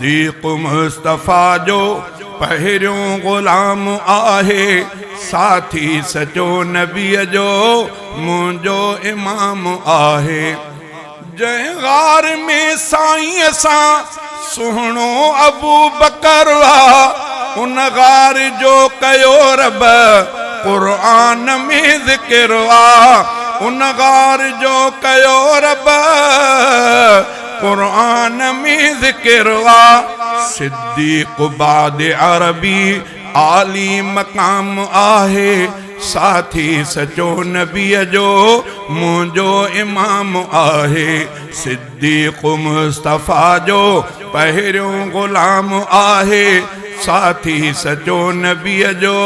صديق مصطفيٰ جو پهريون غلام آهي، ساٿي سچو نبيء جو منهنجو امام آهي. جنهن غار ۾ سائينء سان سهڻو ابوبڪر آ، ان غار جو ڪيو رب قرآن ۾ ذڪر آ، ان غار جو ڪيو رب قرآن ۾ ذڪر آ، صديق بعد عربي عالي مقام آهي، ساٿي سچو نبيء جو منهنجو امام آهي، صديق مصطفيٰ جو پهريون غلام آهي، ساٿي سچو نبيء جو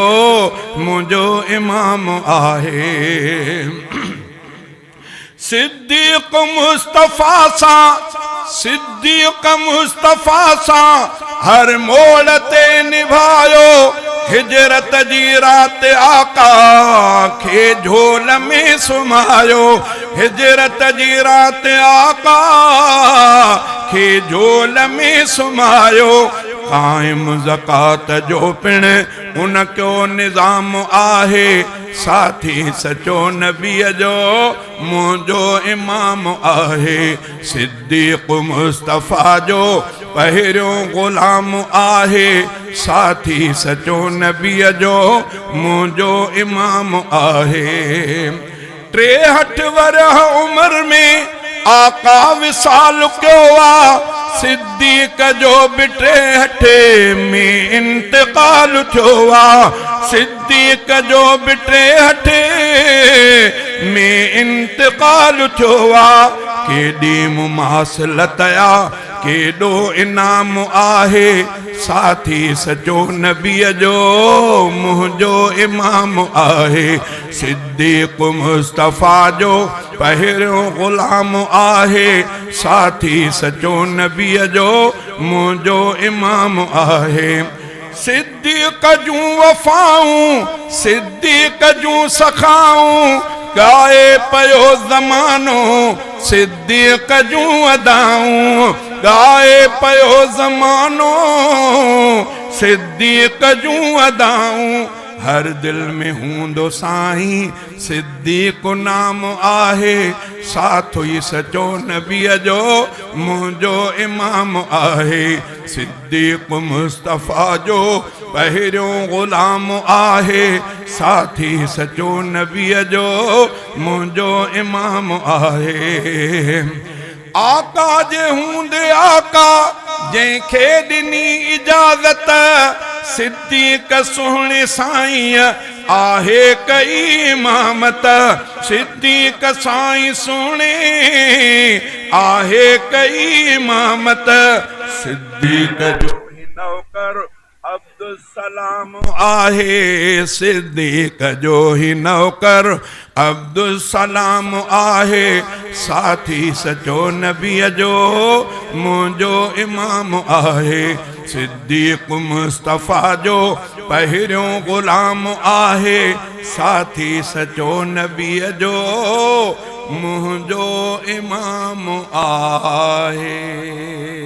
منهنجو امام آهي. صديق مصطفيٰ سان صديق مصطفيٰ سان هر موڙ تي نڀايو هجرت جي رات آقا کي جهول ۾ سمهايو هجرت جي رات آقا کي جهول ۾ سمهايو قائم زڪوات جو پڻ ان ڪيو نظام آهي ساٿي سچو نبيء جو منهنجو امام آهي، صديق مصطفيٰ جو پهريون غلام آهي، ساٿي سچو نبيء جو منهنجو امام آهي. 63 ورهه عمر ۾ آقا وصال ڪيو آ، صديق جو به ٽيهٺ ۾ انتقال ٿيو آ، صديق جو به 63 ۾ انتقال ٿيو آ، ڪيڏي مماثلت آ، ڪيڏو انعام آهي، ساٿي سچو نبيء جو منهنجو امام آهي، صديق مصطفيٰ جو پهريون غلام آهي، ساٿي سچو نبيء جو منهنجو امام آهي. صديق جون وفائون، صديق جون سخائون، ڳائي پيو زمانو، صديق جون ادائون، ڳائي پيو زمانو، صديق جون ادائون، هر دل ۾ هوندو سائين صديق نام آهي، ساٿ ئي سچو نبيء جو منهنجو امام آهي. صديق مصطفيٰ جو پهريون غلام آهي، ساٿي سچو نبيء جو منهنجو امام آهي. آقا جي هوندي آقا جنهن کي ڏني اجازت، صديق سهڻي سائينء آهي ڪئي امامت، صديق سائين سهڻي آهي ڪئي امامت، صديق جو هي نوڪر عبدالسلام آهي، صديق جو هي نوڪر عبدالسلام آهي، ساٿي سچو نبيء جو منهنجو امام آهي، صديق مصطفيٰ جو پهريون غلام آهي، ساٿي سچو نبيء جو منهنجو امام آهي.